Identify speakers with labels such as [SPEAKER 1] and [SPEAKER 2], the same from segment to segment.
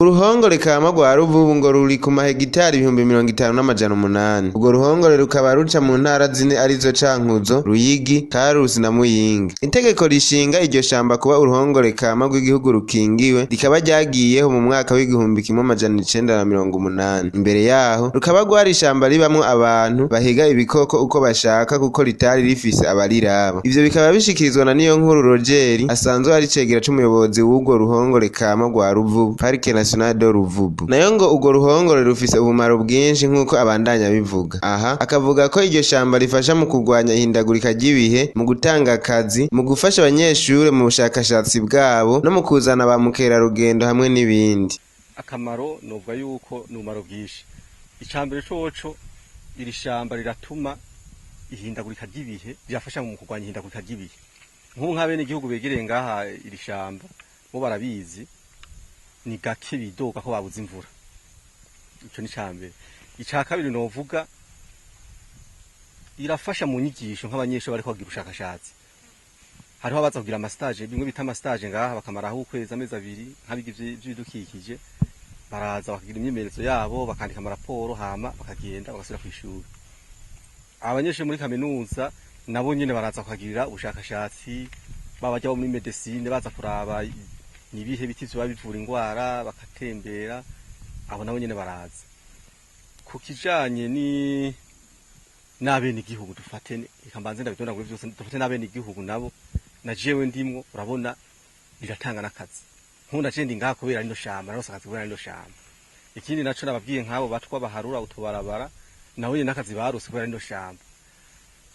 [SPEAKER 1] Uruhongore kama rwa Ruvubu ngo ruri ku mahegitari 58,800. Urwo ruhongore rukaba ruca mu ntara zine arizo Cankuzo, Ruyigi, Karusi na Muyinga. Itegeko rishinga iryo shamba kuba uruhongore kama rw'igihugu rukingiwe rikaba ryagiyeho mu mwaka w'1980. Imbere yaho rukaba rwari ishamba ribamwo abantu bahiga ibikoko uko bashaka kuko ritari rifise abariraba. Ivyo bikaba bishikirizwa na Niyonkuru Rogeri asanzwe ari icegera c'umuyobozi w'urwo ruhongore kama rwa Ruvubu, Parike Nationale de Ruvubu. Nayo ngo urwo ruhongore rufise ubumaro bwinshi nk'uko abandanya bivuga. Aha akavuga ko iryo shamba rifasha mu kurwanya ihindagurika ry'ibihe, mu gutanga akazi, mu gufasha abanyeshure mu bushakashatsi bwabo no mu kuzana ba mukerarugendo hamwe n'ibindi.
[SPEAKER 2] Akamaro novuga yuko ni ubumaro bwinshi. Icambere coco, iri shamba riratuma ihindagurika ry'ibihe, rirafasha mu kurwanya ihindagurika ry'ibihe. Nk'ubu nk'abenegihugu begereye ngaha iri shamba bo barabizi, ni gake bidoga ko babuze imvura. Ico ni icambere. Ica kabiri novuga, irafasha mu nyigisho nk'abanyeshuri bariko bagira ubushakashatsi. Hariho abaza kugira ama stage, bimwe bita ama stage, ngaha bakamaraho ukwezi, amezi 2, nk'abiga ivy'ibidukikije baraza bakagira imyimenyerezo yabo, bakandika amaraporo, hama bakagenda bagasubira kw'ishuri. Abanyeshuri muri kaminuza nabo nyene baraza kuhagirira ubushakashatsi, babaja bo muri médecine baza kuraba nibihe biti vyoba bivura ingwara, bagatembera, abo nabo nyene baraza. Ku kijanye ni n'abenegihugu, dufate, reka mbanze ndabidondagure vyose, dufate n'abenegihugu nabo na jewe ndimwo, urabona riratanga n'akazi. Nk'ubu naje ndi ngaha kubera rino shamba, narose akazi kubera rino shamba. Ikindi naco nababwiye, nk'abo batwa baharura utubarabara nabo nyene n'akazi barose kubera rino shamba.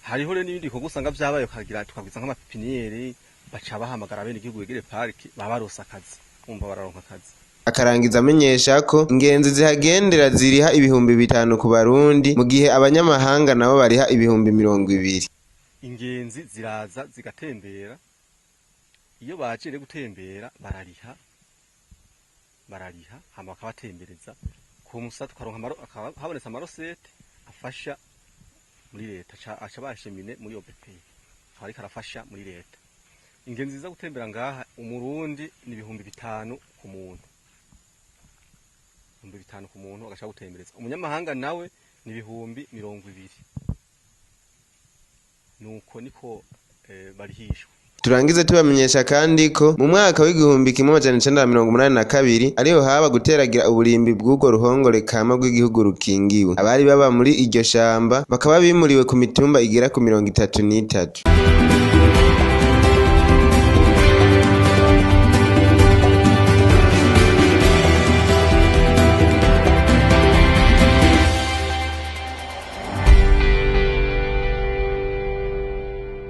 [SPEAKER 2] Hariho rero n'ibindi bikorwa usanga vyabaye, ukagira tukagwiza nk'ama pépinières, baca bahamagara abenegihugu begere parike, baba barose akazi, umva bararonka akazi.
[SPEAKER 1] Akarangiza amenyesha ko ingenzi zihagendera ziriha 5000 ku Barundi, mu gihe abanyamahanga nabo bariha 20,000.
[SPEAKER 2] Ingenzi ziraza zigatembera. Iyo baje rero gutembera barariha, barariha hama bakabatembereza ku musa, tukaronka habonetse ama recettes afasha muri leta, aca bashemine muri OBP, akaba ariko arafasha muri leta. Ingenzi ziza gutembera ngaha, Umurundi ni 5000 ku muntu, 5000 ku muntu agaca gutembereza. Umunyamahanga nawe ni 20,000. Nuko niko barihishwa.
[SPEAKER 1] Turangize tubamenyesha kandi ko mu mwaka w'1982 ariho haba guteragira uburimbi bw'urwo ruhongore kama rw'igihugu rukingiwe. Abari baba muri iryo shamba bakaba bimuriwe ku mitumba igera ku 33.